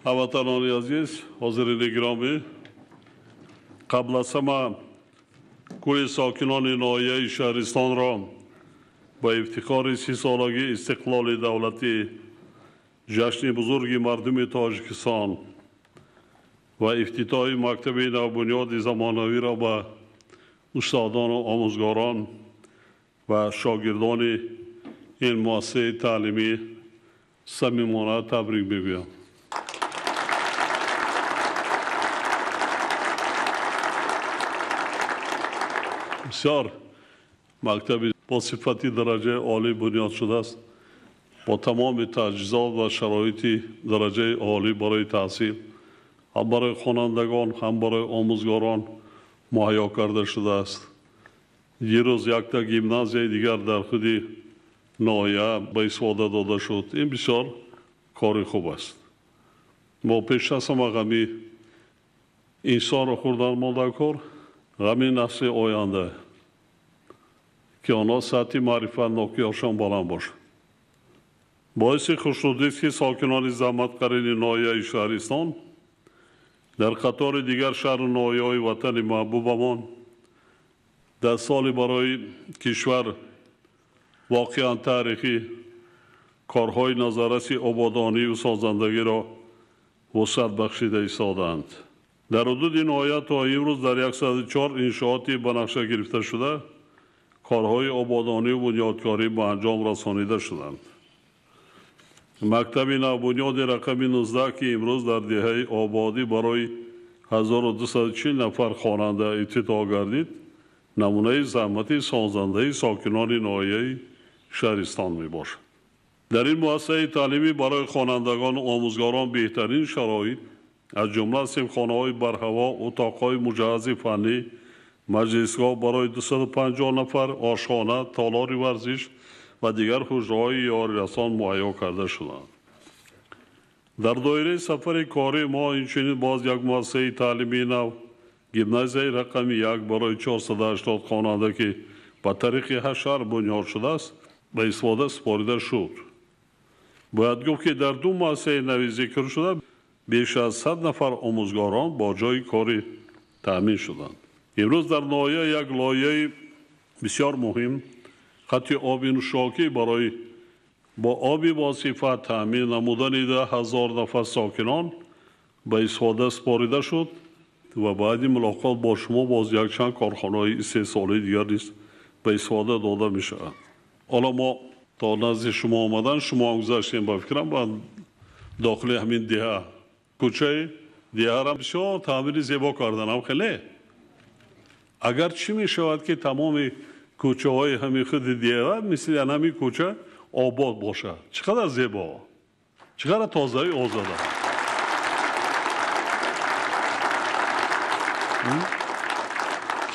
Ҳамватанони азиз, ҳозирини гиромӣ, қабл аз ҳама кулли сокинони ноҳияи Шаҳристонро ба ифтихори 30-солагии истиқлоли давлатӣ, ҷашни бузурги мардуми Тоҷикистон ва ифтитоҳи мактаби навбунёди замонавиро ба устодону омӯзгорон ва шогирдони ин муассисаи таълимӣ самимона табрик мегӯям. Бисёр мактаби бо сифати дараҷаи олӣ бунёд шудааст, бо тамоми таҷҳизот ва шароити дараҷаи олӣ барои таҳсил ҳам барои хонандагон, ҳам барои омӯзгорон муҳайё карда шудааст. Дирӯз якта гимназияи дигар дар худи ноҳия ба истифода дода шуд. Ин бисёр кори хуб аст. Мо пеш аз ҳама ғами инсонро хӯрдан монда кор, ғами насли оянда, ки онҳо сатҳи маърифатнокиашон баланд бошад. Боиси хушнудист, ки сокинони заҳматқарини ноҳияи Шаҳристон дар қатори дигар шаҳру ноҳияҳои ватани маҳбубамон дар соли барои кишвар воқеан таърихӣ корҳои назарраси ободонию созандагиро вусъат бахшида истодаанд. Дар ҳудуди ноҳия то имрӯз дар 104 иншооти ба нақша гирифташуда корҳои ободонию бунёдкорӣ ба анҷом расонида шуданд. Мактаби навбунёди рақами 19, ки имрӯз дар деҳаи Ободӣ барои 1240 нафар хонанда ифтитоҳ гардид, намунаи заҳмати созандаи сокинони ноҳияи Шаҳристон мебошад. Дар ин муассисаи таълимӣ барои хонандагону омӯзгорон беҳтарин шароит, аз ҷумла синфхонаҳои барҳаво, утоқҳои муҷаҳҳази фаннӣ, маҷлисгоҳ барои 250 нафар, ошхона, толори варзиш ва дигар ҳуҷраҳои ёрирасон муҳайё карда шуданд. Дар доираи сафари корӣ мо инчунин боз як муассисаи таълимии нав, гимназияи рақами 1 барои 480 хонанда, ки ба тариқи ҳашар бунёд шудааст, ба истифода супорида шуд. Бояд гуфт, ки дар ду муассисаи нави зикршуда беш аз 100 нафар омӯзгорон бо ҷойи корӣ таъмин шуданд. Имрӯз дар ноҳия як лоиҳаи бисёр муҳим, хати оби нӯшокӣ барои бо оби босифат таъмин намудани 10,000 нафар сокинон ба истифода супорида шуд ва баъди мулоқот бо шумо боз якчанд корхонаҳои истеҳсолии дигар низ ба истифода дода мешавад. Ҳоло мо то назди шумо омадан, шумо ҳам гузаштем, ба фикрам, ба дохили ҳамин деҳа, кӯчаи деҳаро бисёр таъмири зебо карданам. Хеле агар чӣ мешавад, ки тамоми кӯчаҳои ҳамин худи деҳа мисли ҳамин кӯча обод бошад? Чӣ қадар зебо, чӣ қадар тозаю озода.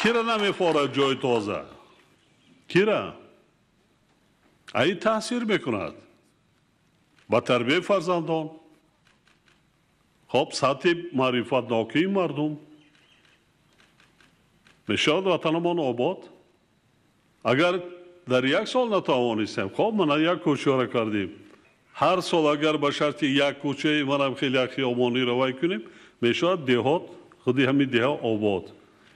Кира намефорад ҷои тоза? Кира? Ин таъсир мекунад ба тарбияи фарзандон, хоб сатҳи маърифатнокии мардум. Мешавад ватанамон обод. Агар дар як сол натавонистем, хоб мана як кӯчаро кардем. Ҳар сол агар ба шарти як кӯчаи манам хеле як хиёбониро вай кунем, мешавад деҳот, худи ҳамин деҳа обод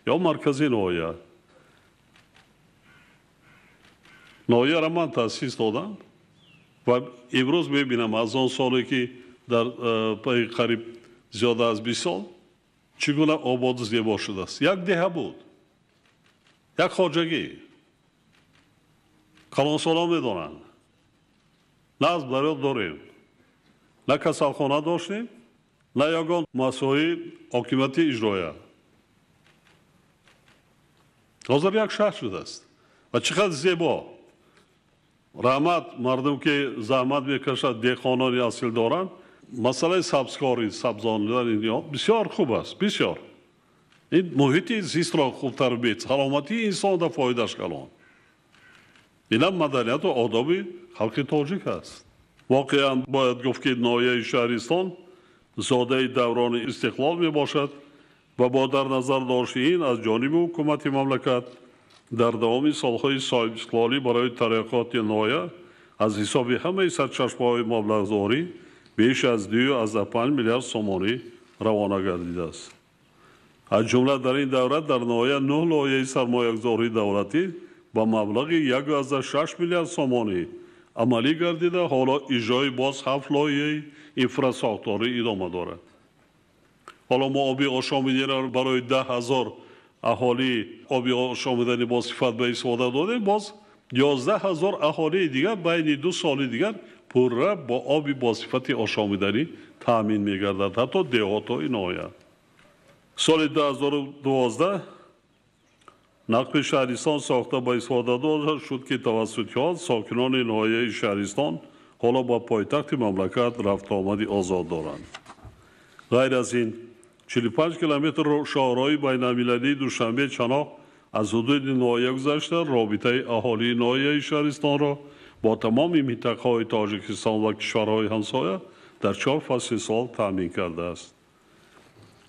ё маркази ноҳия. Ноҳияро ман таъсис додам ва имрӯз мебинам аз он соле, ки дар пайи қариб зиёда аз 20 сол чӣ гуна ободу зебо шудааст. Як деҳа буд, як хоҷагӣ. Калонсолон медонанд, на аз дарёд дорем, на касалхона доштем, на ягон муассисаҳои ҳокимияти иҷроя. Ҳозир як шаҳр шудааст ва чӣ қадр зебо. Раҳмат мардум, ки заҳмат мекашад, деҳқонони асил доранд. Масъалаи сабзкорӣ, сабзонидан бисёр хуб аст, бисёр. Ин муҳити зистро хубтар бед, саломатии инсон дар фоидааш калон. Инам маданияту одоби халқи тоҷик аст. Воқеан бояд гуфт, ки ноҳияи Шаҳристон зодаи даврони истиқлол мебошад ва бо дар назар дошти ин аз ҷониби ҳукумати мамлакат дар давоми солҳои соҳибистиқлолӣ барои тараққиёти ноҳия аз ҳисоби ҳамаи сарчашмаҳои маблағгузорӣ беш аз 2,5 миллиард сомонӣ равона гардидааст. Аз ҷумла дар ин давра дар ноҳия 9 лоиҳаи сармоягузории давлатӣ ба маблағи 1,6 миллиард сомонӣ амалӣ гардида, ҳоло иҷрои боз 7 лоиҳаи инфрасохторӣ идома дорад. Ҳоло мо оби ошомиданиро барои 10 ҳазор аҳолӣ оби ошомиданӣ бо сифат ба истифода додем, боз 11 ҳазор аҳолии дигар байни 2 соли дигар пурра бо оби бо сифати ошомиданӣ таъмин мегардад, ҳатто деҳотҳои ноҳия. Соли 2012 нақби шаҳристон сохта ба истифода дода шуд, ки тавассути он сокинони ноҳияи шаҳристон ҳоло ба пойтахти мамлакат рафтуомади озод доранд. Ғайр аз ин 45 километр шоҳроҳи байналмилалии Душанбе Чаноқ аз ҳудуди ноҳия гузашта, робитаи аҳолии ноҳияи шаҳристонро бо тамоми минтақаҳои Тоҷикистон ва кишварҳои ҳамсоя дар 4 фасли сол таъмин кардааст.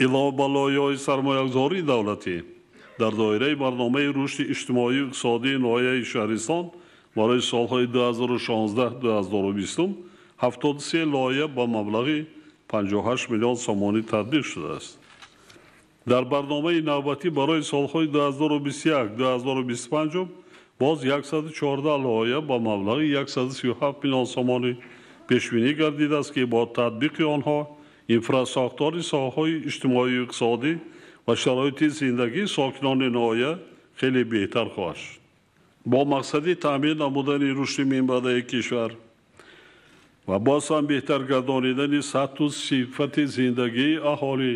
Илова ба лоиҳаҳои сармоягузории давлатӣ дар доираи барномаи рушди иҷтимоию иқтисодии ноҳияи шаҳристон барои солҳои 2016-2020 73 лоиҳа ба маблағи 58 миллион сомонӣ татбиқ шудааст. Дар барномаи навбатӣ барои солҳои 2021-2025 боз 114 лоиҳа ба маблағи 137 миллион сомонӣ пешбинӣ гардидааст, ки бо татбиқи онҳо инфрасохтори соҳаҳои иҷтимоию иқтисодӣ ва шароити зиндагии сокинони ноҳия хеле беҳтар хоҳад шуд. Бо мақсади таъмин намудани рушди минбаъдаи кишвар ва боз ҳам беҳтар гардонидани сатҳу сифати зиндагии аҳолӣ,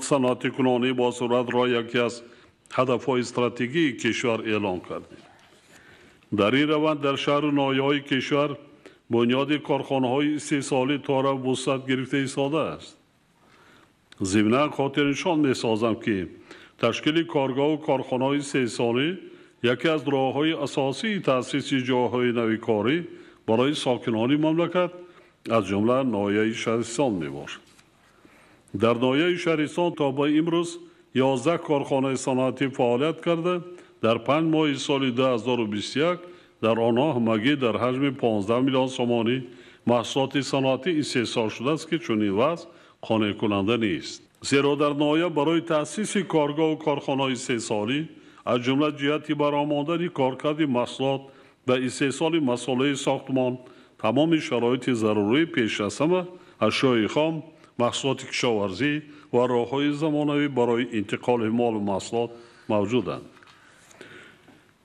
саноатикунонӣ бо суръатро яке аз ҳадафҳои стратегии кишвар эълон кардем. Дар ин раванд дар шаҳру ноҳияҳои кишвар бунёди корхонаҳои истеҳсолӣ тора вусъат гирифта истодааст. Зимнан хотирнишон месозам, ки ташкили коргоҳу корхонаҳои истеҳсолӣ яке аз роҳҳои асосии таъсиси ҷойҳои нави корӣ барои сокинони мамлакат аз ҷумла ноҳияи шаҳристон мебошад. Дар ноҳияи шаҳристон то ба имрӯз 11 корхонаи саноатӣ фаъолият карда, дар 5 моҳи соли 2021 дар онҳо ҳамагӣ дар ҳаҷми 15 миллион сомонӣ маҳсулоти саноатӣ истеҳсол шудааст, ки чунин вазъ қонеъкунанда нест. Зеро дар ноҳия барои таъсиси коргоҳу корхонаҳои истеҳсолӣ аз ҷумла ҷиҳати баромондани коркарди маҳсулот ва истеҳсоли масолеҳи сохтмон тамоми шароити зарурӣ пеш аз ҳама ашёи хом, маҳсулоти кишоварзӣ ва роҳҳои замонавӣ барои интиқоли молу маҳсулот мавҷуданд.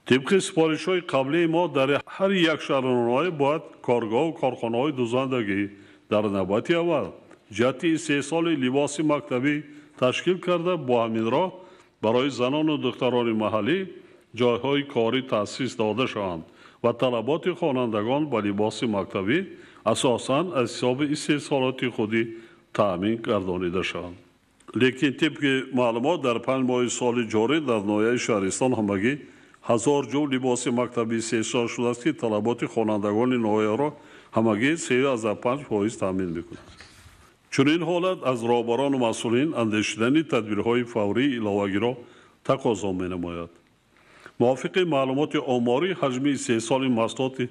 Тибқи супоришҳои қаблии мо дар ҳар як шаҳру ноҳия бояд коргоҳу корхонаҳои дузандагӣ дар навбати аввал ҷиҳати истеҳсоли либоси мактабӣ ташкил карда, бо ҳамин роҳ барои занону духтарони маҳаллӣ ҷойҳои корӣ таъсис дода шаванд ва талаботи хонандагон ба либоси мактабӣ асосан аз ҳисоби истеҳсолоти худӣ таъмин гардонида шаванд. Лекин тибқи маълумот дар 5 моҳи соли ҷорӣ дар ноҳияи шаҳристон ҳамагӣ 1000 ҷуфт либоси мактабӣ истеҳсол шудааст, ки талаботи хонандагони ноҳияро ҳамагӣ 3,5% таъмин мекунад. Чунин ҳолат аз роҳбарону масъулин андешидани тадбирҳои фаврии иловагиро тақозо менамояд. Мувофиқи маълумоти оморӣ ҳаҷми истеҳсоли маҳсулоти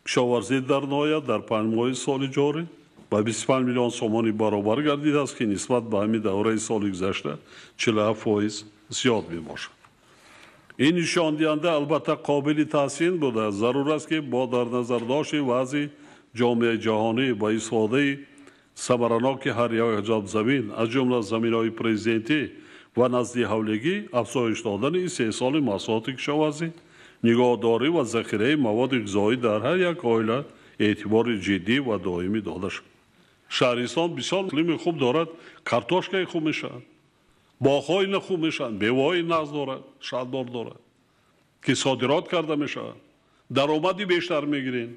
кишоварзӣ дар ноҳия дар 5 моҳи соли ҷорӣ ба 25 миллион сомонӣ баробар гардидааст, ки нисбат ба ҳамин давраи соли гузашта 47% зиёд мебошад. Ин нишондиҳанда албатта қобили таҳсин буда, зарур аст, ки бо дар назардошти вазъи ҷомеаи ҷаҳонӣ ба истифодаи самараноки ҳар як ҷоб замин, аз ҷумла заминҳои президентӣ ва наздиҳавлигӣ, афзоиш додани истеҳсоли маҳсулоти кишоварзӣ, нигоҳдорӣ ва захираи маводи ғизоӣ дар ҳар як оила эътибори ҷиддӣ ва доимӣ дода шавад. Шаҳристон бисёр иқлими хуб дорад, картошкаи хуб мешавад, боғҳои хуб мешаванд, меваҳои нағз дорад, шаҳдбор дорад, ки содирот карда мешавад, даромади бештар мегирем.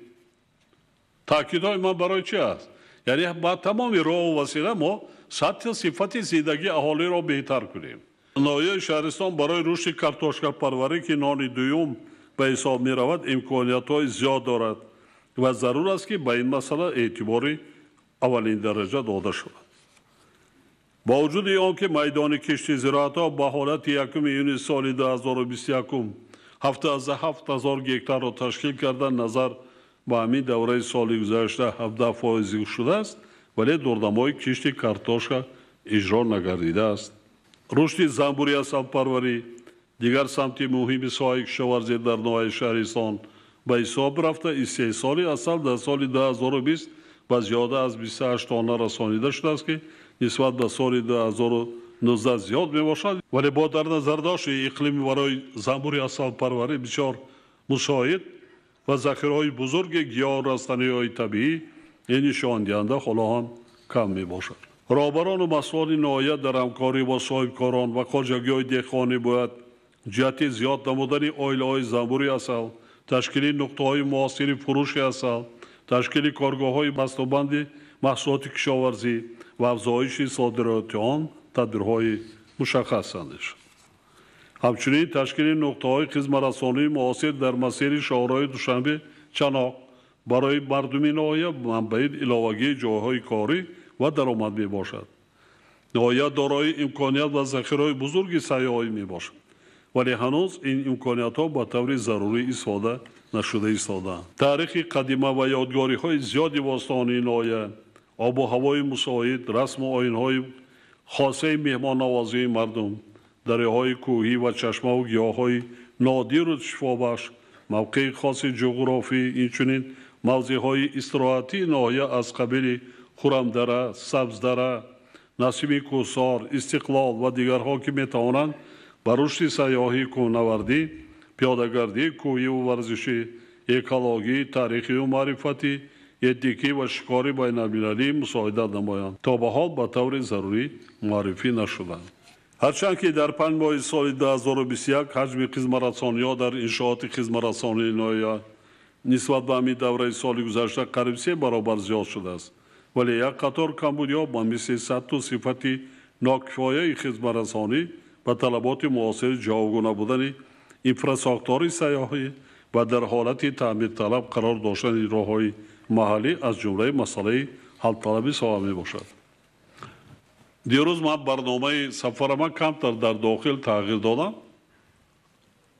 Таъкидҳои ман барои чи аст? Яъне ба тамоми роҳу васила мо сатҳи сифати зиндагии аҳолиро беҳтар кунем. Ноҳияи шаҳристон барои рушди картошкапарварӣ, ки нони дуюм ба ҳисоб меравад, имкониятҳои зиёд дорад ва зарур аст, ки ба ин масъала эътибори аввалин дараҷа дода шавад. Бо вуҷуди он ки майдони кишти зироатҳо ба ҳолати 1 июни соли 2021 77 ҳазор гектарро ташкил карда, назар ба ҳамин давраи соли гузашта 17% шудааст, Вале дурнамои кишти картошка иҷро нагардидааст. Рушди занбури асалпарварӣ дигар самти муҳими соҳаи кишоварзӣ дар ноҳияи шаҳристон ба ҳисоб рафта, истеҳсоли асал дар соли 2020 ба зиёда аз 28 тонна расонида шудааст, ки нисбат ба соли 2019 зиёд мебошад. Вале бо дар назардошти иқлими барои занбури асалпарварӣ бисёр мусоид ва захираҳои бузурги гиёҳу растаниҳои табиӣ, ин нишондиҳанда ҳоло ҳам кам мебошад. Роҳбарону масъулони ноҳия дар ҳамкорӣ бо соҳибкорон ва хоҷагиҳои деҳқонӣ бояд ҷиҳати зиёд намудани оилаҳои занбури асал, ташкили нуқтаҳои муосири фурӯши асал, ташкили коргоҳҳои бастабанди маҳсулоти кишоварзӣ ва афзоиши содироти он тадбирҳои мушаххас андешанд. Ҳамчунин ташкили нуқтаҳои хизматрасонии муосир дар масири шоҳроҳи Душанбе Чаноқ барои мардуми ноҳия манбаи иловагии ҷойҳои корӣ ва даромад мебошад. Ноҳия дорои имконият ва захираҳои бузурги сайёҳӣ мебошад, вале ҳанӯз ин имкониятҳо ба таври зарурӣ истифода нашуда истодаанд. Таърихи қадима ва ёдгориҳои зиёди бостонии ноҳия, обу ҳавои мусоид, расму оинҳои хосаи меҳмоннавозии мардум, дарёҳои кӯҳӣ ва чашмаву гиёҳҳои нодиру шифобахш, мавқеи хоси ҷуғрофӣ, инчунин мавзеъҳои истироҳатии ноҳия аз қабили Хурамдара, Сабздара, Насими Кӯҳсор, Истиқлол ва дигарҳо, ки метавонанд ба рушди сайёҳии кӯҳнавардӣ, пиёдагардии кӯҳиву варзишӣ, экологӣ, таърихию маърифатӣ, этникӣ ва шикори байналмилалӣ мусоидат намоянд, то ба ҳол ба таври зарурӣ муаррифӣ нашуданд. Ҳарчанд ки дар 5 моҳи соли 2021 ҳаҷми хизматрасониҳо дар иншооти хизматрасонии ноҳия нисбат ба ҳамин давраи соли гузашта қариб 3 баробар зиёд шудааст, вале як қатор камбудиҳо ба мисли сатҳу сифати нокифояи хизматрасонӣ, ба талаботи муосири ҷавобгӯ набудани инфрасохтори сайёҳӣ ва дар ҳолати таъмирталаб қарор доштани роҳҳои маҳаллӣ аз ҷумлаи масъалаи ҳалталаби соҳа мебошад. Дирӯз ман барномаи сафарама камтар дар дохил тағйир додам.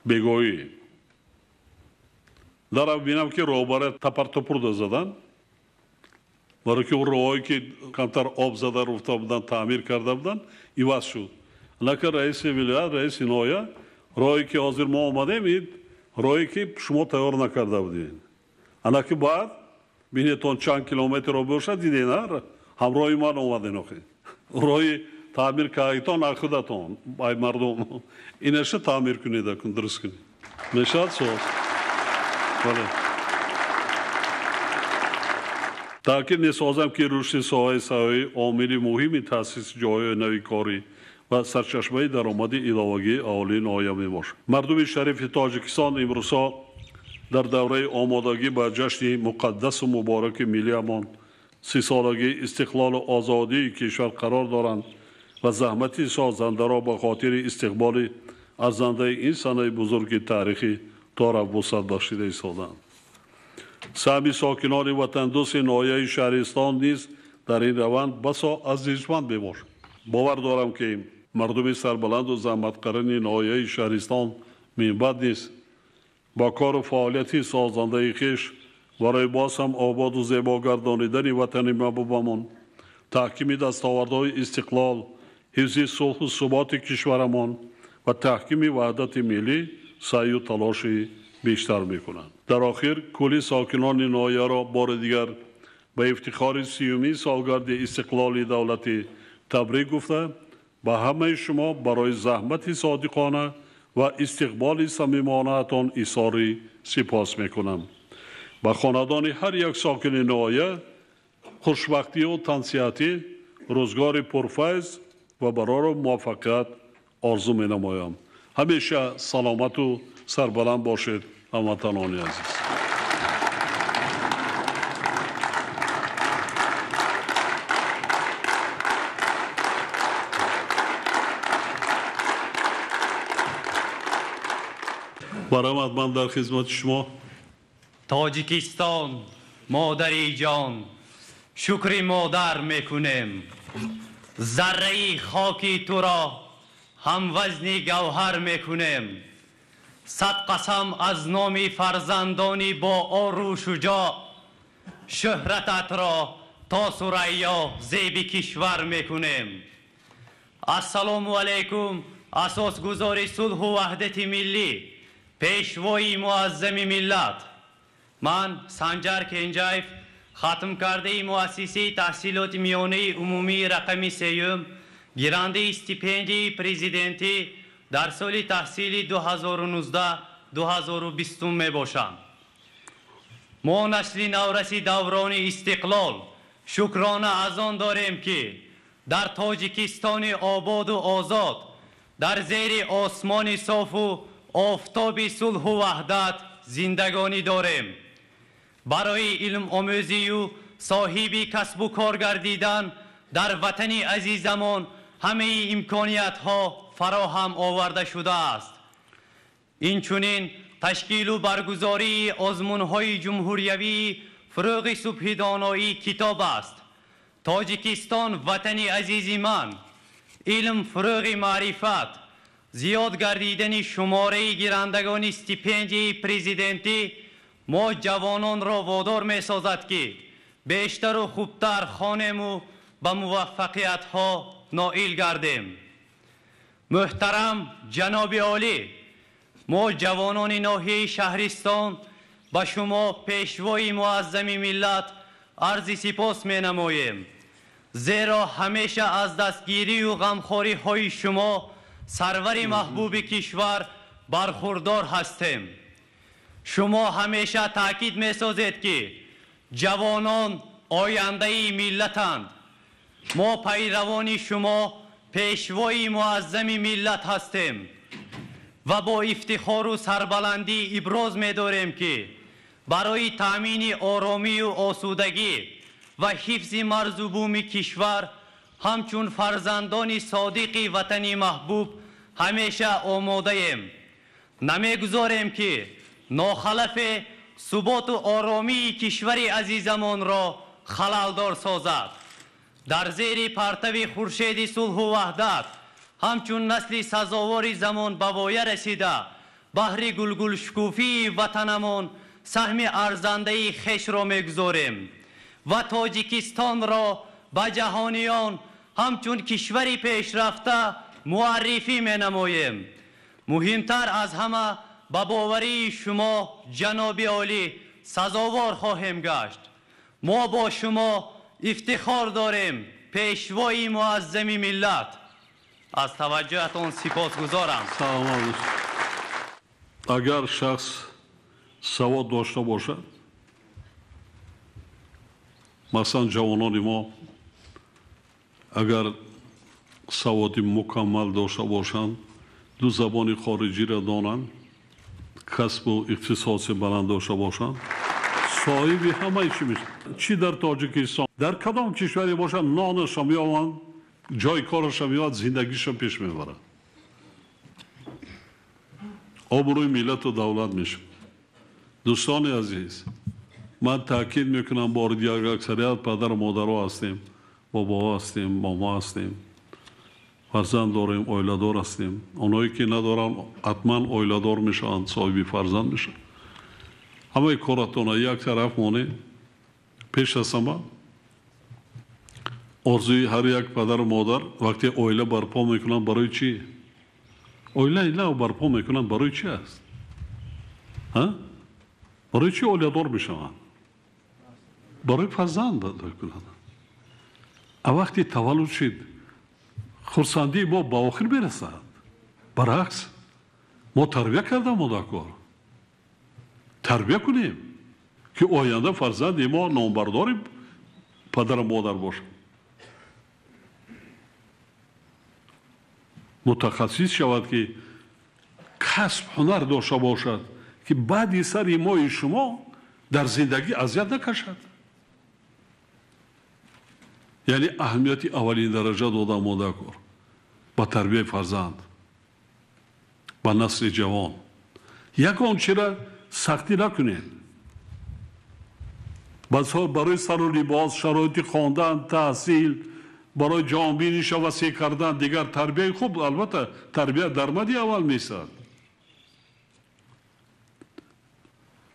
Бегоҳӣ дарав бинам, ки роҳбара тапартупурда задан, барои ки он роҳҳое ки камтар об зада руфта буданд, таъмир карда буданд, иваз шуд. Анака раиси вилоят, раиси ноҳия, роҳе ки ҳозир мо омадем, ин роҳе ки шумо тайёр накарда будед. Анаки баъд бинетон чанд километрро бошад, дидед, ҳамроҳи ман омаден. Охи роҳи таъмир кардагитон аз худатон, ай мардум, инаша таъмир кунед, акун дуруст кунед, мешавад соз. Бале, таъкид месозам, ки рушди соҳаи сайёҳӣ омили муҳими таъсиси ҷойҳои нави корӣ ва сарчашмаи даромади иловагии аҳолии ноҳия мебошад. Мардуми шарифи Тоҷикистон имрӯзҳо дар давраи омодагӣ ба ҷашни муқаддасу мубораки миллиамон, 30-солагии истиқлолу озодии кишвар қарор доранд ва заҳмати созандаро ба хотири истиқболи арзандаи ин санаи бузурги таърихӣ тораф вусъат бахшида истодаанд. Саҳми сокинони ватандӯсти ноҳияи шаҳристон низ дар ин раванд басо азизманд мебошад. Бовар дорам, ки мардуми сарбаланду заҳматқарини ноҳияи шаҳристон минбаъд низ бо кору фаъолияти созандаи хеш барои боз ҳам ободу зебо гардонидани ватани маҳбубамон, таҳкими дастовардҳои истиқлол, ҳифзи сулҳу суботи кишварамон ва таҳкими ваҳдати миллӣ саъю талоши бештар мекунанд. Дар охир кулли сокинони ноҳияро бори дигар ба ифтихори 30-умин солгарди истиқлоли давлатӣ табрик гуфта, ба ҳамаи шумо барои заҳмати содиқона ва истиқболи самимонаатон изҳори сипос мекунам. Ба хонадони ҳар як сокини ноҳия хушбахтию тансиҳатӣ, рӯзгори пурфайз ва барору муваффақият орзу менамоям. Ҳамеша саломату сарбаланд бошед, ҳамватанони азиз. Марҳамат, ман дар хизмати шумо. Тоҷикистон, модари ҷон, шукри модар мекунем. Зарраи хоки туро ҳамвазни гавҳар мекунем. Сад қасам аз номи фарзандони бо ору шуҷоъ, шӯҳрататро то То Сурайё зеби кишвар мекунем. Ассалому алайкум, асосгузори сулҳу ваҳдати миллӣ, пешвои муаззами миллат. Ман Санҷар Кенҷаев, хатмкардаи муассисаи таҳсилоти миёнаи умумии рақами сеюм, гирандаи стипендияи президентӣ дар соли таҳсили 2019-2020 мебошам. Мо насли навраси даврони истиқлол шукрона аз он дорем, ки дар Тоҷикистони ободу озод, дар зери осмони софу офтоби сулҳу ваҳдат зиндагонӣ дорем. Барои илмомӯзию соҳиби касбу кор гардидан дар ватани азизамон ҳамаи имкониятҳо фароҳам оварда шудааст. Инчунин ташкилу баргузории озмунҳои ҷумҳуриявии фурӯғи субҳи доноӣ китоб аст. Тоҷикистон ватани азизи ман, илм фурӯғи маърифат, зиёд гардидани шумораи гирандагони стипендияи президентӣ мо ҷавононро водор месозад, ки бештару хубтар хонему ба муваффақиятҳо ноил гардем. Муҳтарам ҷаноби олӣ, мо ҷавонони ноҳияи Шаҳристон ба шумо, пешвои муаззами миллат, арзи сипос менамоем, зеро ҳамеша аз дастгирию ғамхориҳои шумо, сарвари маҳбуби кишвар, бархурдор ҳастем. Шумо ҳамеша таъкид месозед, ки ҷавонон ояндаи миллатанд. Мо пайравони шумо, пешвои муаззами миллат ҳастем ва бо ифтихору сарбаландӣ иброз медорем, ки барои таъмини оромию осудагӣ ва ҳифзи марзу буми кишвар ҳамчун фарзандони содиқи ватани маҳбуб ҳамеша омодаем. Намегузорем, ки нохалафе суботу оромии кишвари азизамонро халалдор созад. Дар зери партави хуршеди сулҳу ваҳдат ҳамчун насли сазовори замон ба воя расида, баҳри гулгулшукуфии ватанамон саҳми арзандаи хешро мегузорем ва Тоҷикистонро ба ҷаҳониён ҳамчун кишвари пешрафта муаррифӣ менамоем. Муҳимтар аз ҳама, ба боварии шумо, ҷаноби олӣ, сазовор хоҳем гашт. Мо бо шумо ифтихор дорем, пешвои муаззами миллат. Аз таваҷҷӯҳатон сипосгузорам. Саломат. Агар шахс савод дошта бошад, масалан ҷавонони мо агар саводи мукаммал дошта бошанд, ду забони хориҷиро донанд, касбу ихтисоси баланд дошта бошанд, соҳиби ҳамаи чӣ мешаванд. Чӣ дар Тоҷикистон, дар кадом кишваре бошанд, нонашо меёванд, ҷои корашо меёвад, зиндагиашо пеш мебарад, обрӯи миллату давлат мешавад. Дӯстони азиз, ман таъкид мекунам, бори дигар аксарият падару модаро ҳастем, бобоҳо ҳастем, момо ҳастем, фарзанд дорем, оиладор ҳастем. Онҳое ки надоранд, ҳатман оиладор мешаванд, соҳиби фарзанд мешаванд. Ҳамаи коратона як тараф монед. Пеш аз ҳама орзуи ҳар як падару модар вақте оила барпо мекунанд, барои чӣ? Оилаи нав барпо мекунанд, барои чӣ аст? Барои чӣ оиладор мешаванд? Барои фарзанд кунанд. А вақте таваллуд шид, хурсандии мо ба охир мерасад. Баръакс, мо тарбия кардам модакор. Тарбия кунем, ки оянда фарзанди мо номбардори падару модар бошад, мутахассис шавад, ки касб ҳунар дошта бошад, ки баъди сари мои шумо дар зиндагӣ азият накашад. Яъне аҳамияти аввалин дараҷа дода модакор ба тарбияи фарзанд, ба насли ҷавон. Ягон чира сахтӣ накунед. Барои сару либос, шароити хондан, таҳсил, барои ҷаҳонбиниша васеъ кардан, дигар тарбияи хуб, албатта тарбия дар мади аввал месад.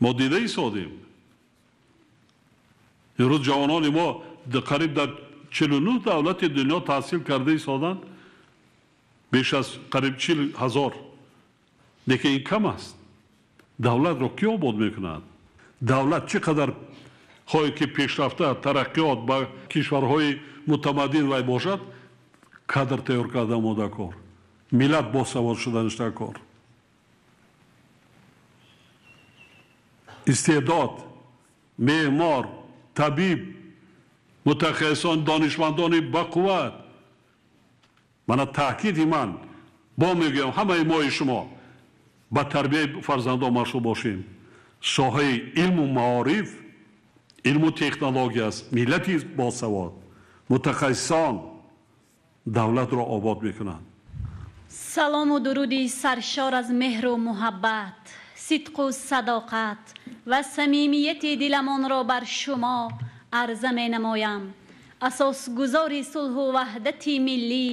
Мо дида истодем. Имрӯз ҷавонони мо қариб дар 49 давлати дунё таҳсил карда истоданд, беш аз қариб 40 ҳазор. Лекин ин кам аст. Давлатро кӣ обод мекунад? Давлат чӣ қадар хоҳед ки пешрафта, тараққиёт ба кишварҳои мутамаддин вай бошад, кадр тайёр карда омода кор, миллат босавод шуданаш дар кор, истеъдод, меъмор, табиб, мутахассисон, донишмандони бақувват. Мана таъкиди ман бо мегӯям, ҳамаи мои шумо ба тарбияи фарзандон машғул бошем. Соҳаи илму маориф, илму технология аст. Миллати босавод, мутахассисон давлатро обод мекунанд. Салому дуруди саршор аз меҳру муҳаббат, сидқу садоқат ва самимияти диламонро бар шумо арза менамоям. Асосгузори сулҳу ваҳдати миллӣ,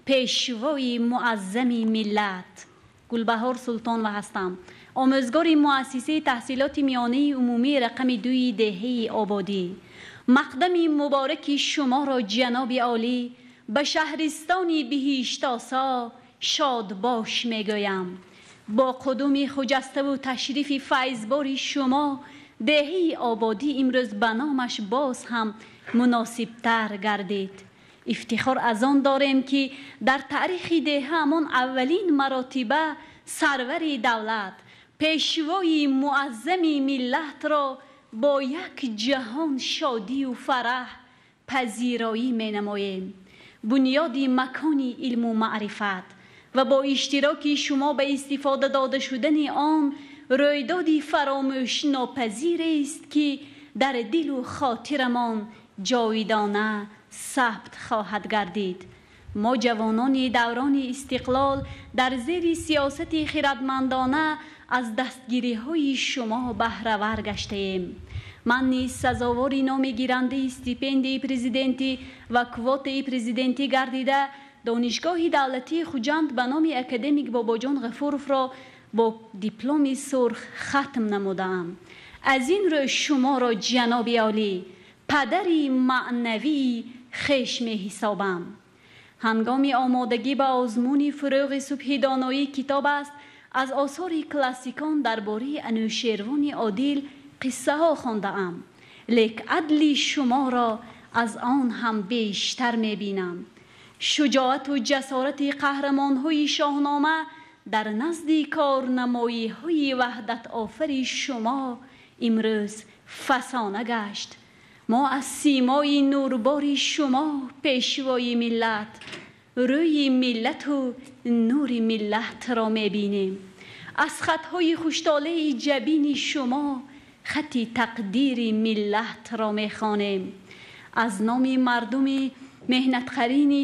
пешвои муаззами миллат Гулбаҳор Султонова ҳастам, омӯзгори муассисаи таҳсилоти миёнаи умумии рақами 2 деҳаи Ободӣ. Мақдами мубораки шуморо, ҷаноби олӣ, ба шаҳристони биҳиштосо шодбош мегӯям. Бо қудуми хуҷаставу ташрифи файзбори шумо деҳаи Ободӣ имрӯз ба номаш боз ҳам муносибтар гардид. Ифтихор аз он дорем, ки дар таърихи деҳаамон аввалин маротиба сарвари давлат, пешвои муаззами миллатро бо як ҷаҳон шодию фараҳ пазироӣ менамоем. Бунёди макони илму маърифат ва бо иштироки шумо ба истифода дода шудани он рӯйдоди фаромӯшнопазирест, ки дар дилу хотирамон ҷовидона сабт хоҳад гардид. Мо ҷавонони даврони истиқлол дар зери сиёсати хирадмандона аз дастгириҳои шумо баҳравар гаштаем. Ман низ сазовори номи гирандаи стипендияи президентӣ ва квотаи президентӣ гардида, Донишгоҳи давлатии Хуҷанд ба номи академик Бобоҷон Ғафуровро бо дипломи сурх хатм намудаам. Аз ин рӯ шуморо, ҷаноби олӣ, падари маънавии хеш меҳисобам. Ҳангоми омодагӣ ба озмуни фурӯғи субҳи доноӣ китоб аст, аз осори классикон дар бораи Анӯшервони Одил қиссаҳо хондаам, лек адли шуморо аз он ҳам бештар мебинам. Шуҷоату ҷасорати қаҳрамонҳои Шоҳнома дар назди корнамоиҳои ваҳдатофари шумо имрӯз фасона гашт. Мо аз симои нурбори шумо, пешвои миллат, рӯи миллату нури миллатро мебинем. Аз хатҳои хуштолеи ҷабини шумо хати тақдири миллатро мехонем. Аз номи мардуми меҳнатқарини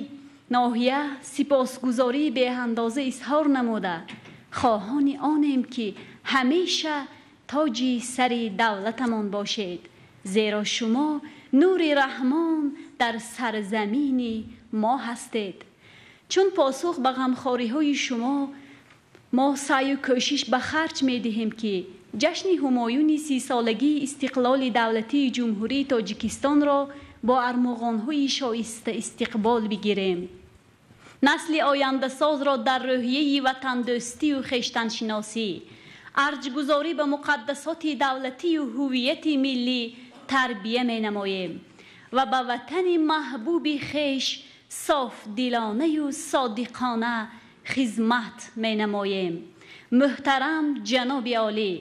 ноҳия сипосгузории беандоза изҳор намуда, хоҳони онем, ки ҳамеша тоҷи сари давлатамон бошед, зеро шумо нури раҳмон дар сарзамини мо ҳастед. Чун посух ба ғамхориҳои шумо мо саъю кӯшиш ба харҷ медиҳем, ки ҷашни ҳумоюни 30-солагии истиқлоли давлатии Ҷумҳурии Тоҷикистонро бо армуғонҳои шоиста истиқбол бигирем. Насли ояндасозро дар рӯҳияи ватандӯстию хештаншиносӣ, арҷгузорӣ ба муқаддасоти давлатию ҳуввияти миллӣ тарбия менамоем ва ба ватани маҳбуби хеш софдилонаю содиқона хизмат менамоем. Муҳтарам ҷаноби олӣ,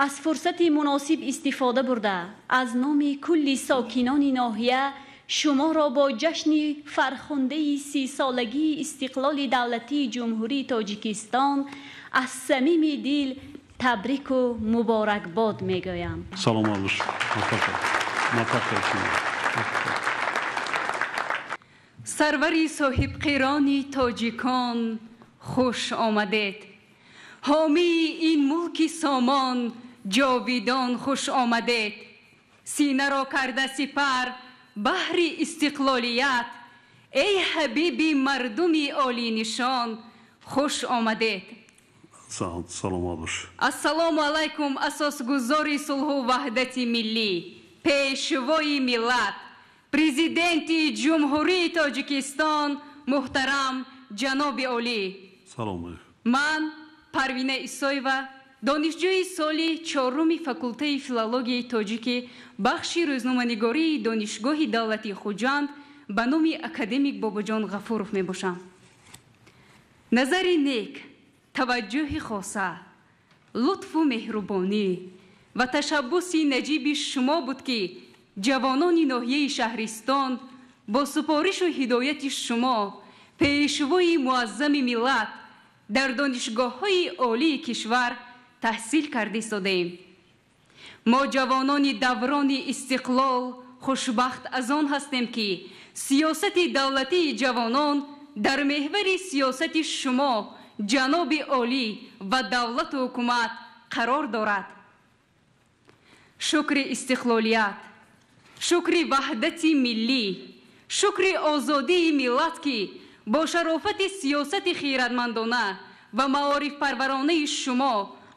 аз фурсати муносиб истифода бурда, аз номи кулли сокинони ноҳия шуморо бо ҷашни фархундаи 30-солагии истиқлоли давлатии Ҷумҳурии Тоҷикистон аз самими дил табрику муборакбод мегӯям. Саломат бош. Сарвари соҳибқирони тоҷикон, хуш омадед. Ҳомии ин мулки сомон, ҷовидон хуш омадед. Синаро карда сипар баҳри истиқлолият, эй ҳабиби мардуми олинишон, хуш омадед. Саломат бош. Ассалому алайкум, асосгузори сулҳу ваҳдати миллӣ, пешвои миллат, Президенти Ҷумҳурии Тоҷикистон муҳтарам ҷаноби олӣ. Салом алейкум. Ман Парвина Исоева, донишҷӯи соли чоруми факултаи филологияи тоҷики бахши рӯзноманигории Донишгоҳи давлатии Хуҷанд ба номи академик Бобоҷон Ғафуров мебошам. Назари нек, таваҷҷӯҳи хоса, лутфу меҳрубонӣ ва ташаббуси наҷиби шумо буд, ки ҷавонони ноҳияи Шаҳристон бо супоришу ҳидояти шумо, пешвои муаззами миллат, дар донишгоҳҳои олии кишвар таҳсил карда истодаем. Мо ҷавонони даврони истиқлол хушбахт аз он ҳастем, ки сиёсати давлатии ҷавонон дар меҳвари сиёсати шумо, ҷаноби олӣ, ва давлату ҳукумат қарор дорад. Шукри истиқлолият, шукри ваҳдати миллӣ, шукри озодии миллат, ки бо шарофати сиёсати хиратмандона ва маорифпарваронаи шумо,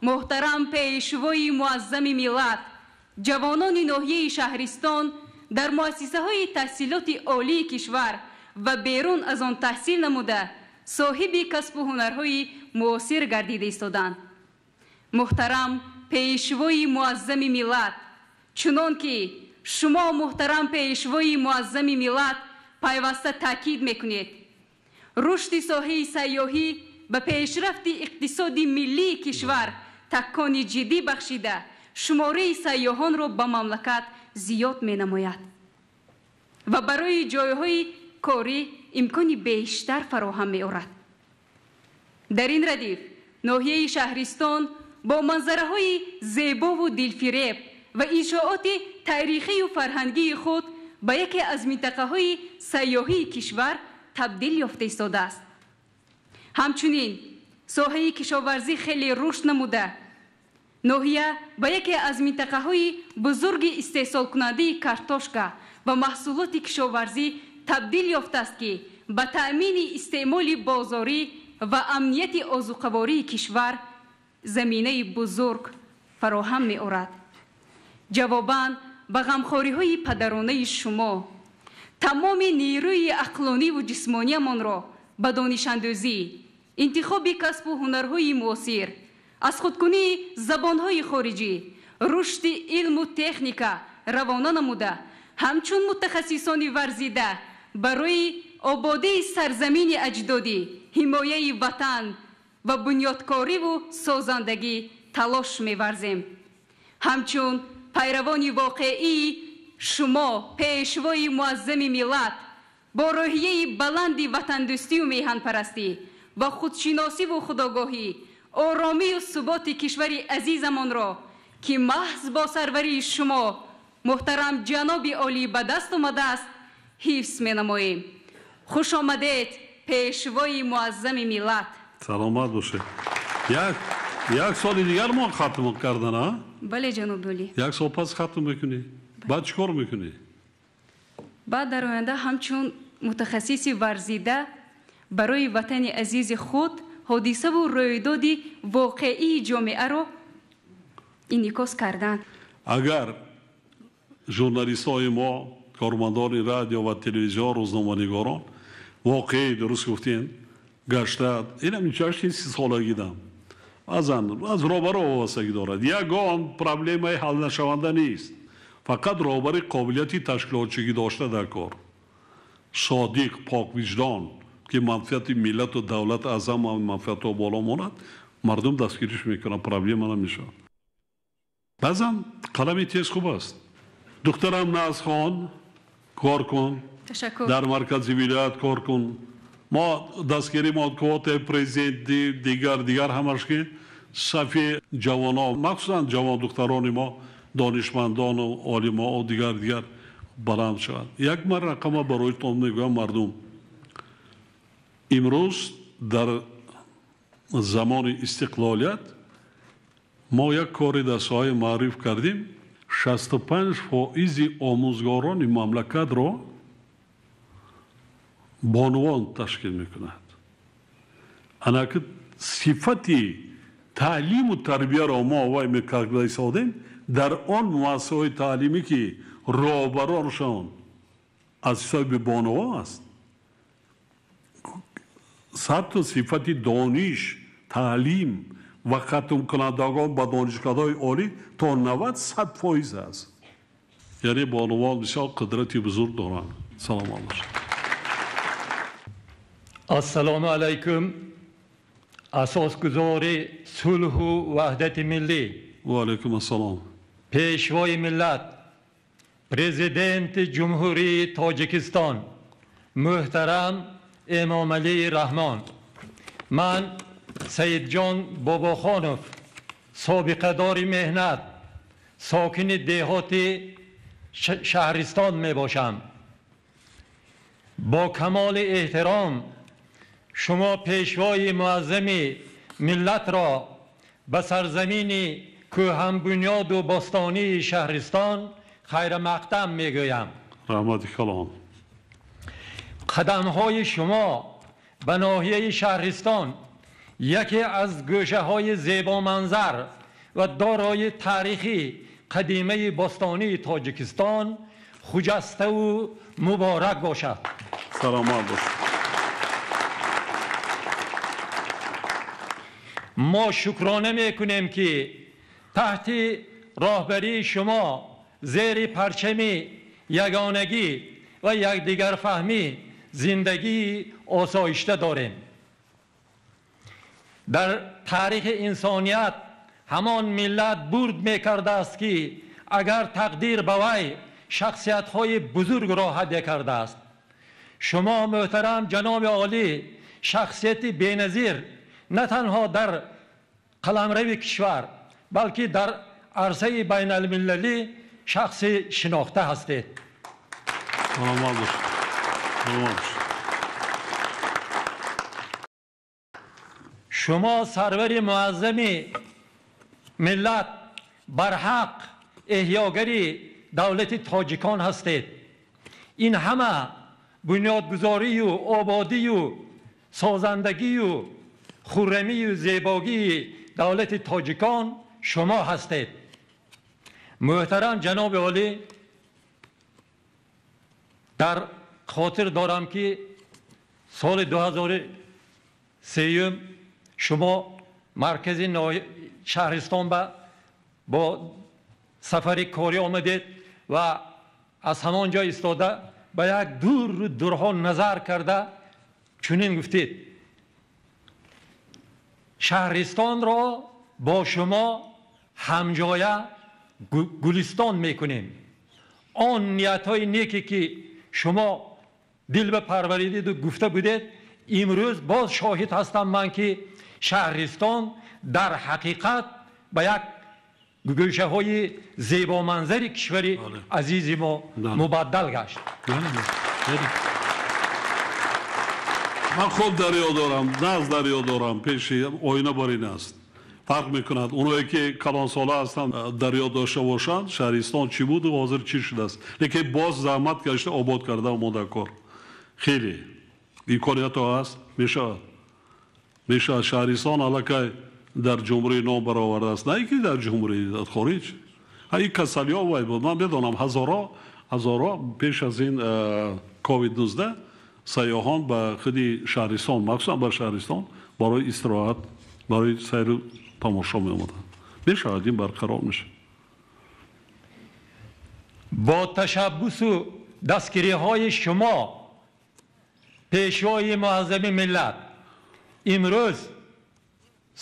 муҳтарам пешвои муаззами миллат, ҷавонони ноҳияи Шаҳристон дар муассисаҳои таҳсилоти олии кишвар ва берун аз он таҳсил намуда, соҳиби касбу ҳунарҳои муосир гардида истоданд. Муҳтарам пешвои муаззами миллат, чунон ки шумо, муҳтарам пешвои муаззами миллат, пайваста таъкид мекунед, рушди соҳаи сайёҳӣ ба пешрафти иқтисоди миллии кишвар такони ҷиддӣ бахшида, шумораи сайёҳонро ба мамлакат зиёд менамояд ва барои ҷойҳои корӣ имкони бештар фароҳам меорад. Дар ин радиф ноҳияи Шаҳристон бо манзараҳои зебову дилфиреб ва иншооти таърихию фарҳангии худ ба яке аз минтақаҳои сайёҳии кишвар табдил ёфта истодааст. Ҳамчунин соҳаи кишоварзӣ хеле рушд намуда, ноҳия ба яке аз минтақаҳои бузурги истеҳсолкунандаи картошка ва маҳсулоти кишоварзӣ табдил ёфтааст, ки ба таъмини истеъмоли бозорӣ ва амнияти озуқавории кишвар заминаи бузург фароҳам меорад. Ҷавобан ба ғамхориҳои падаронаи шумо, тамоми нерӯи ақлониву ҷисмониямонро ба донишандӯзӣ, интихоби касбу ҳунарҳои муосир, аз худкунии забонҳои хориҷӣ, рушди илму техника равона намуда, ҳамчун мутахассисони варзида барои ободии сарзамини аҷдодӣ, ҳимояи ватан ва бунёдкориву созандагӣ талош меварзем. Ҳамчун пайравони воқеии шумо, пешвои муаззами миллат, бо рӯҳияи баланди ватандӯстию меҳанпарастӣ ва худшиносиву худогоҳӣ, оромию суботи кишвари азизамонро, ки маҳз бо сарварии шумо, муҳтарам ҷаноби олӣ, ба даст омадааст, ҳифз менамоем. Хуш омадед, пешвои муаззами миллат! Саломат бошед. Як соли дигар мо хатм кардан, а? Бале, ҷаноби олӣ. Як сол пас хатм мекунӣ, баъд чӣ кор мекунӣ? Баъд дар оянда ҳамчун мутахассиси варзида барои ватани азизи худ ҳодисаву рӯйдоди воқеии ҷомеаро инъикос кардан. Агар журналистҳои мо, кормандони радио ва телевизион, рӯзноманигорон воқеӣ, дуруст гуфтем, гашта, инам ҷашни 30-солагидам, баъзан аз роҳбаро вобастагӣ дорад. Ягон проблемаи ҳалнашаванда нест, фақат роҳбари қобилияти ташкилотчигӣ дошта дар кор, содиқ, поквиҷдон, ки манфиати миллату давлат аз ҳама манфиатҳо боло монад, мардум дастгириш мекунанд, проблема намешавад. Баъзан қалами тез хуб аст. Духтарам Назхон, кор кун, дар маркази вилоят кор кун. Мо дастгирӣ мо квотаи президенти, дигар дигар, ҳамаш ки сафи ҷавонон, махсусан ҷавон духтарони мо, донишмандону олимоу дигар дигар баланд шавад. Як ман рақама бароитон мегӯям, мардум. Имрӯз дар замони истиқлолият мо як кори дар соҳаи маориф кардем. 65% омӯзгорони мамлакатро бонувон ташкил мекунад. Анаки сифати таълиму тарбияро мо вай мекарда истодем дар он муассисаҳои таълимӣ, ки роҳбароншон аз ҳисоби бонуҳо аст. Сатҳу сифати дониш, таълим ва хатмкунандагон ба донишгоҳҳои олӣ то 90% аст. Яъне бонувон бисёр қудрати бузург доранд. Саломат бошед. Ассалому алайкум. Асосгузори сулҳу ваҳдати миллӣ. Ва алайкум ассалом. Пешвои миллат, Президенти Ҷумҳурии Тоҷикистон муҳтарам Эмомалӣ Раҳмон. Ман Саидҷон Бобохонов, собиқадори меҳнат, сокини деҳоти шаҳристон мебошам. Бо камоли эҳтиром шумо пешвои муаззами миллатро ба сарзамини кӯҳанбунёду бостонии шаҳристон хайрмақдам мегӯям. Раҳмати калон. Қадамҳои шумо ба ноҳияи шаҳристон, яке аз гӯшаҳои зебоманзар ва дорои таърихи қадимаи бостонии Тоҷикистон хуҷаставу муборак бошад. Саломат бошед. Мо шукрона мекунем, ки таҳти роҳбарии шумо зери парчами ягонагӣ ва якдигарфаҳмӣ зиндагии осоишта дорем. Дар таърихи инсоният ҳамон миллат бурд мекардааст, ки агар тақдир ба вай шахсиятҳои бузургро ҳадя кардааст. Шумо муҳтарам ҷаноби олӣ шахсияти беназир на танҳо дар қаламрави кишвар, балки дар арсаи байналмилалӣ шахси шинохта ҳастед. Саломат бошед. Саломат бошед. Шумо сарвари муаззами миллат, барҳақ эҳёгари давлати тоҷикон ҳастед. Ин ҳама бунёдгузорию ободию созандагию хуррамию зебогии давлати тоҷикон шумо ҳастед. Муҳтарам ҷаноби олӣ, дар хотир дорам, ки соли 2003 шумо маркази шаҳристон бо сафари корӣ омадед ва аз ҳамон ҷо истода ба як дуру дурҳо назар карда чунин гуфтед: шаҳристонро бо шумо ҳамҷоя гулистон мекунем. Он ниятҳои неке, ки шумо дил ба парваридиду гуфта будед, имрӯз боз шоҳид ҳастам ман, ки шаҳристон дар ҳақиқат ба як гӯшаҳои зебоманзари кишвари азизи мо мубаддал гашт. Ман хуб дар ёд дорам, нағз дар ёд дорам, пеши оина бар ин аст. Фарқ мекунад. Оное ки калонсола ҳастанд, дар ёд дошта бошанд, шаҳристон чӣ буду ҳозир чӣ шудааст. Лекин боз заҳмат кашида обод карда омода кор. Хеле имкониятҳо ҳаст, мешавад. Мешавад. Шаҳристон аллакай дар ҷумҳурӣ ном баровардааст, на ин ки дар ҷумҳурӣ, дар хориҷ. Ин касалиҳо вай буд. Ман медонам, ҳазорҳо пеш аз ин ковид-19 сайёҳон ба худи шаҳристон, махсусан ба шаҳристон барои истироҳат, барои сайру тамошо меомаданд. Мешавад, ин барқарор мешавад. Бо ташаббусу дастгириҳои шумо пешвои муаззами миллат, имрӯз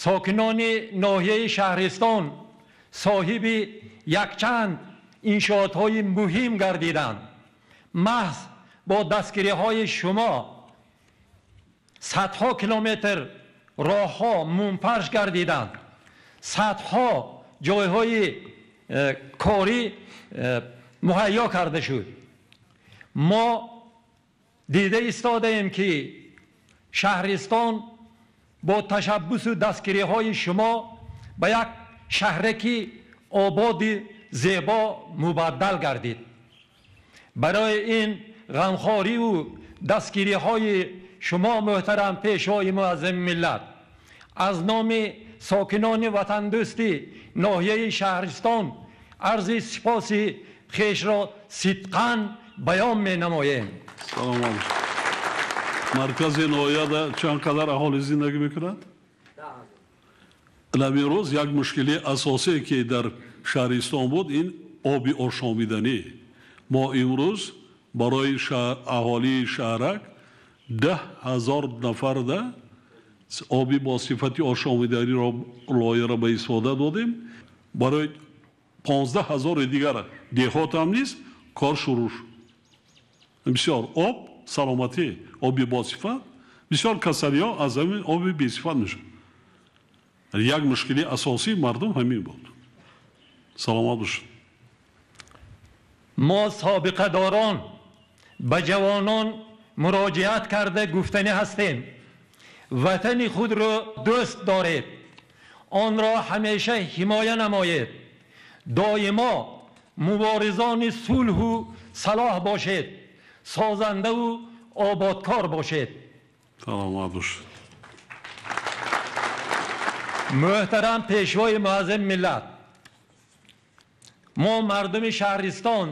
сокинони ноҳияи шаҳристон соҳиби якчанд иншоотҳои муҳим гардиданд. Маҳз бо дастгириҳои шумо садҳо километр роҳҳо мунфарш гардиданд, садҳо ҷойҳои корӣ муҳайё карда шуд. Мо дида истодаем, ки шаҳристон бо ташаббусу дастгириҳои шумо ба як шаҳраки ободи зебо мубаддал гардид. Барои ин ғамхориву дастгириҳои шумо муҳтарам пешвои муаззами миллат, аз номи сокинони ватандӯсти ноҳияи шаҳристон арзи сипоси хешро сидқан баён менамоем. Салом алейкум. Маркази ноҳияда чанд қадар аҳолӣ зиндагӣ мекунад? Имрӯз як мушкили асосие ки дар шаҳристон буд, ин оби ошомиданӣ. Мо имрӯз барои аҳолии шаҳрак 10 000 нафарда оби бо сифати ошомиданиро лоиҳаро ба истифода додем. Барои 15 000 дигар деҳот ҳам низ кор шурӯъ шуд. Бисёр об, саломатӣ, оби босифат, бисёр касалиҳо аз ҳамин оби бесифат мешавад. Як мушкили асосии мардум ҳамин буд. Саломат бошед. Мо собиқадорон ба ҷавонон муроҷиат карда гуфтанӣ ҳастем: ватани худро дӯст доред, онро ҳамеша ҳимоя намоед, доимо муборизони сулҳу салоҳ бошед, созандаву ободкор бошед. Саломат бошед. Муҳтарам пешвои муаззами миллат, мо мардуми шаҳристон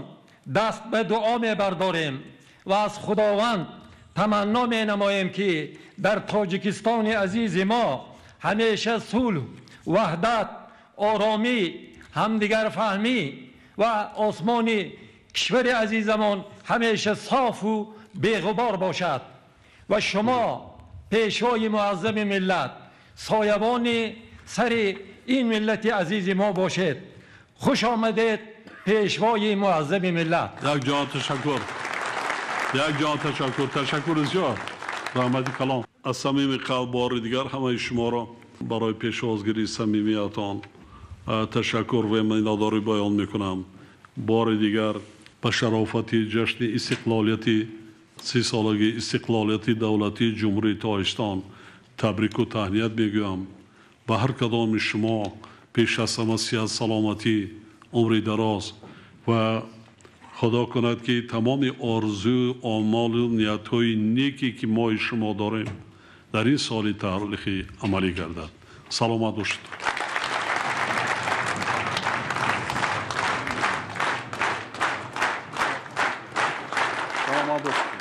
даст ба дуо мебардорем ва аз Худованд таманно менамоем, ки дар Тоҷикистони азизи мо ҳамеша сулҳ, ваҳдат, оромӣ, ҳамдигарфаҳмӣ ва осмони кишвари азизамон ҳамеша софу беғубор бошад ва шумо пешвои муаззами миллат соябони сари ин миллати азизи мо бошед. Хуш омадед, пешвои муаззами миллат. Як ҷаҳон ташаккур, як ҷаҳон ташаккур, ташаккури зиёд, раҳмати калом. Аз самими қалб бори дигар ҳамаи шуморо барои пешвозгирии самимиятон ташаккур ва миннатдорӣ баён мекунам. Бори дигар ба шарофати ҷашни истиқлолияти 30-солагии истиқлолияти давлатии Ҷумҳурии Тоҷикистон табрику таҳният мегӯям. Ба ҳар кадоми шумо пеш аз ҳама сиҳат, саломатӣ, умри дароз ва худо кунад, ки тамоми орзу, омолу ниятҳои неке ки мои шумо дорем дар ин соли таърихӣ амалӣ гардад. Саломат бошед. Саломат бошед.